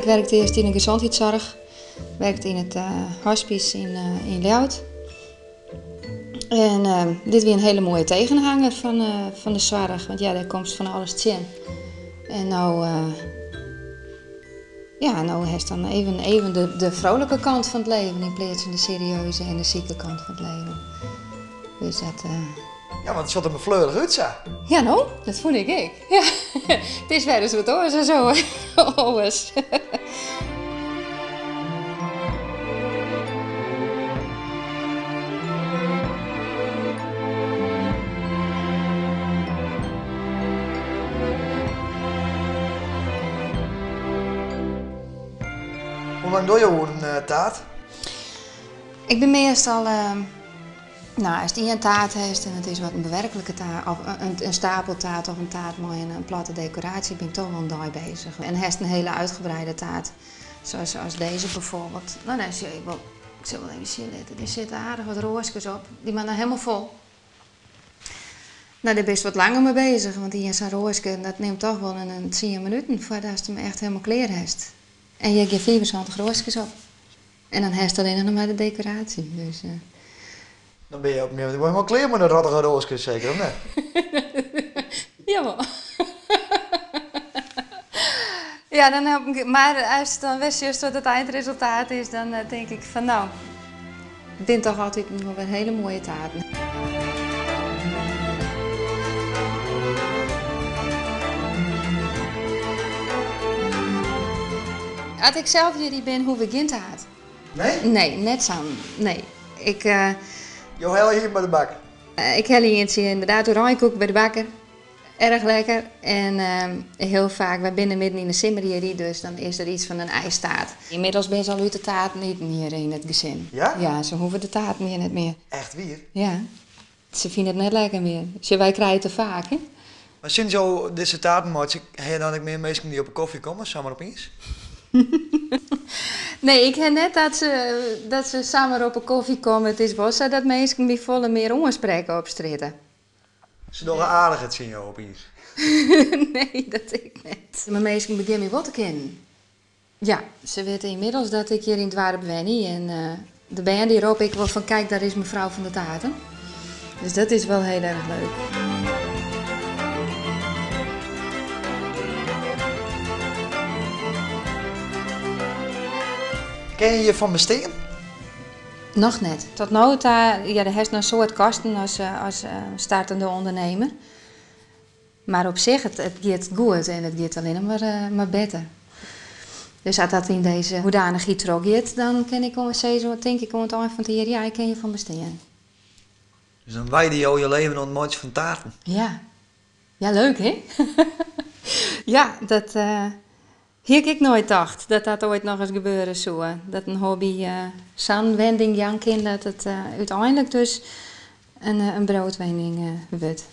Ik werkte earst yn de gezondheidszorg, werkte yn it hospice yn Ljouwert. En dit wie in hiele moaie tegenhanger fan de soarch, want ja, dêr komst fan alles tsjin. En no, ja, no hast dan even de vrolijke kant fan it leven yn pleats fan de serieuze en de sike kant fan it leven. Dus dat. Ja, want it sjocht der mar fleurich út sa. Ja, no, dat fûn ik ek. Ja, it is wer ris wat oars as oars. Hoe lang dogge jo oer in taart? Ik bin meastal, no, ast ien taart hast en it is wat in bewerklike taart, of in stapeltaart of in taart mei in platte dekoraasje, bin ik toch wol in dei bezich. En hast in hiele uitgebreide taart, zoals deze bijvoorbeeld. No, dan sil ik wol, ik sil wol even sjen litte. Der sitte aardich wat roaskes op. Dy moatte noch helemaal fol. No, dêr bist wat langer mei bezich, want ien sa'n roaske, dat nimt toch wol in tsien minuten foardatst him echt helemaal klear hast. En hjir gean 75 roaskes op. En dan hast allinnich noch mar de dekoraasje. Dus. Dan binne je op in gegeven momint wol helemaal klear mei de rottige roaskes, seker, of net? Jawol. Ja, dan op in, mar ast dan wer sjochst wat it eindresultaat is, dan tink ik fan no, it binne toch altyd wol wer hiele moaie taarten. As ik sels hjir bin, hoech ik gjin taart. Nee? Nee, net sa'n. Nee. Ik, Jo helje ien by de bakker? Ik helje ientsje inderdaad oranjekoek by de bakker. Erg lekker. En hiel faak, wy binne midden yn de simmer hjir, dus dan is der iets fan in ijstaart. Ynmiddels binne se al út de taarten iten hjir yn it gesin. Ja? Ja, se hoege de taarten hjir net mear. Echt wier? Ja. Se fine it net lekker mear. Sjoch, wy krije te faak, hè. Mar sinds jo dizze taarten meitsje, ha je dan ek mear minsken dy't op 'e kofje komme, samar opiens? Nee, ik ha net dat se samar op 'e kofje komme. It is wol sa dat minsken my folle mear oansprekke op strjitte. Se dogge aardiger tsjin jo opiens? Nee, dat ek net. Mar minsken begjinne my wol te kennen. Ja, se witte ynmiddels dat ik hjir yn it doarp wenje en de bern dy roppe ek wol fan kijk daar is mevrouw van de taarten. Dus dat is wol hiel erg leuk. Kinne je hjirfan bestean? Noch net. Tot no ta, ja, do hast in soad kosten as startende ûndernimmer. Mar op sich, it giet goed en it giet allinnich mar better. Dus as dat yn dizze hoedanichheid trochgiet, dan kin ik sizze, tink ik oan it ein fan it jier, ja, ik kin hjirfan bestean. Dus dan wijde jo je leven oan it meitsjen fan taarten? Ja. Ja, leuk hè? Ja, dat hie ik ek noait tocht, dat dat oait noch ris gebeure soe. Dat in hobby sa'n wending jaan kin dat it úteinlik dus in broodwinning wurdt.